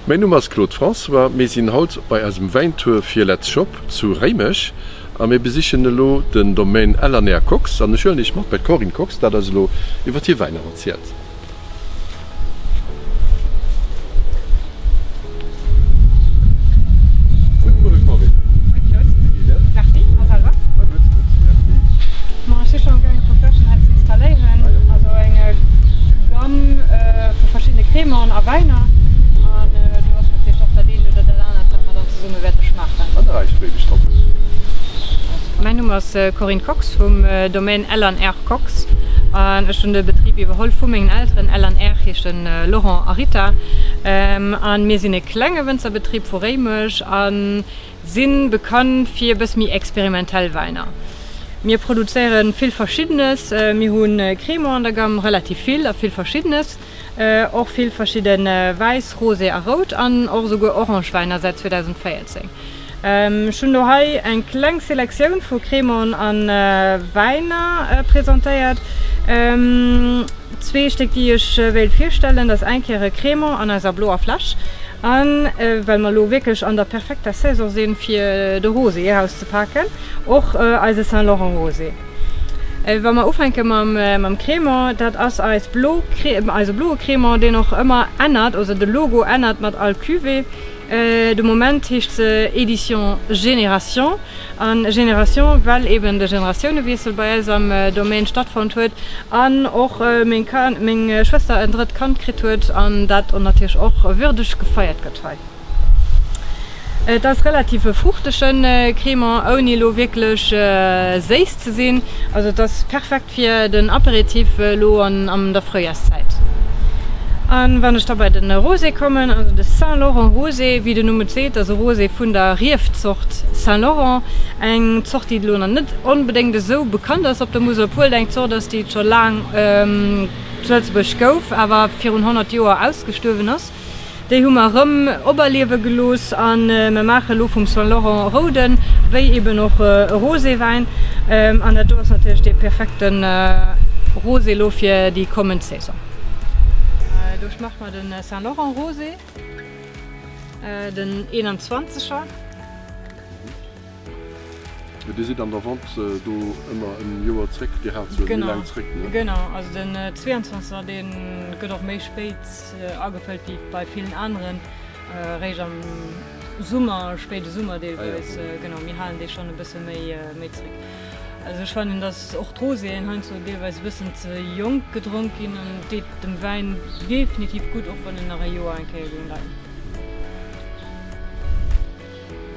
Mäin Numm ass Claude François, mir sinn haut bei eisem Wäintour fir Letz Shop zu Réimech a mir besichen elo den Domaine L&R Kox an ech huelen iech mat bei d'Corinne Kox, dat eis elo iwwert hir Wäiner erzielt. Gudde Muere Corinne. Moin Claude. Wéi geet et? Merci, a selwer? Ma gutt, gutt, merci. Ma ech si scho am gaange fir Fläschen hei ze installéieren, also eng Gamme vu verschiddene Crémanten a Wäiner an do ass natierlech och dat eent oder dat anert wat mer dann zesumme wäerte schmaachen. An der Räichbréi bestallt. Mäin Numm ass Corinne Kox vum Domaine L&R Kox an ech hunn de Betrib iwwerholl vu mengen Elteren. L&R heeschen Laurent a Rita an mir sinn e klenge Wënzerbetrib vu Réimech a si bekannt fir e bësse méi experimentell Wäiner. Mir produzéiere vill Verschiddenes, mir hu Crémant an der Gamme, relativ vill a vill Verschiddenes, och vill verschidde Wäiss-, Rosé a Rout an och esouguer Orange Wäiner säit 2014. Ech hunn elo hei eng kleng Selektioun vu Crémanten a Wäiner presentéiert. Zwee Stéck déi ech wéilt virstellen, dat ass eng Kéier e Crémant an eiser bloer Fläsch an well mer elo wierklech an der perfekter Saison sinn fir de Rosé erauszepaken, och eise Saint Laurent Rosé. Wa mer ufänke mam Crémant, dat ass eis blo, eise bloe Crémant deen och ëmmer ännert, also de Logo ännert mat all Cuvée. De Moment heescht se Edition Génération. An Génération, well eben de Generatiounewiessel bei eis am Domaine stattfonnt huet an och meng Schwëster en drëtt Kand kritt huet an dat natierlech och würdeg gefeiert gëtt hei. Et ass relativ e fruchtege Crémant, ouni elo wierklech séiss ze sinn. Also et ass perfekt. Fir den Aperitif elo an der Fréijarszäit. An wann ech da bei den Rosé kommen, also de Saint Laurent Rosé, wéi den Numm et seet, ass e Rosé vun der Riefzort Saint Laurent, eng Zort déi elo nach net onbedéngt esou bekannt ass op der Musel, obwuel et eng Zort ass déi et scho laang zu Lëtzebuerg gouf, awer virun 100 Joer ausgestuerwen ass. Déi hu mer erëm operliewe gelooss a mer maache elo vum Saint Laurent rouden, wéi eben och e Roséwäin. An dat do ass natierlech dee perfekte Rosé elo fir déi kommend Saison. Do schmache mer de Saint Laurent Rosé, den 21er. Dir sidd an der Vente do ëmmer en Joer zréck, Dir haalt se méi laang zréck, ne? Genau, also den 22er dee gëtt och méi spéit agefëllt wéi bei villen aneren, eréischt am Summer, spéide Summer deelweis. Genau, mir halen dee schonn e bësse méi méi zréck. Also ech fannen, datt och d'Roséen heiansdo deelweis e bëssen ze jonk gedronk ginn an et deet dem Wäin definitiv gutt, och wann en nach e Joer eng Kéier géing leien.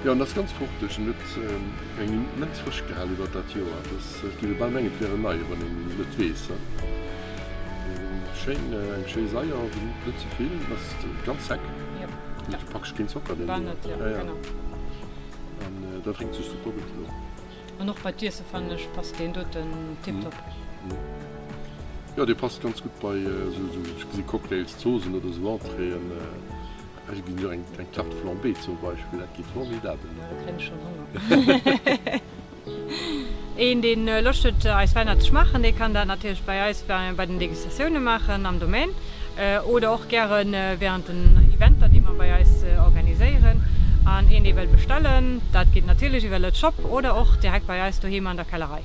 Jo, en ass ganz fruchteg. En huet eng immens frësch gehal iwwert dat Joer. Dat et géif ee bal mengen, et wär en neie, wann een net weess. Schéin, eng schéi Saier, net ze vill. En ass ganz sec, huet jo praktesch keen Zocker deen. Bal net, jo, genau. An dat drénkt sech super gutt elo. An och bei d'Iesse fannen ech passt deen doten tiptop. Jo, dee passt ganz gutt bei esou, ech gesi Cocktails, Zoosen oder esou Entréeën. Ech ginn jo eng Tarte flambée zum Beispill, dat geet formidabel. Jo, do kréien ech schonn Honger. Een deen Loscht huet eis Wäiner ze schmaachen, dee kann dat natierlech bei eis bei den Degustatioune maachen am Domaine oder och gäre während den Eventer déi mer bei eis organiséieren. An een dee wëll bestellen, dat geet natierlech iwwer LetzShop oder och direkt bei eis doheem an der Kellerei.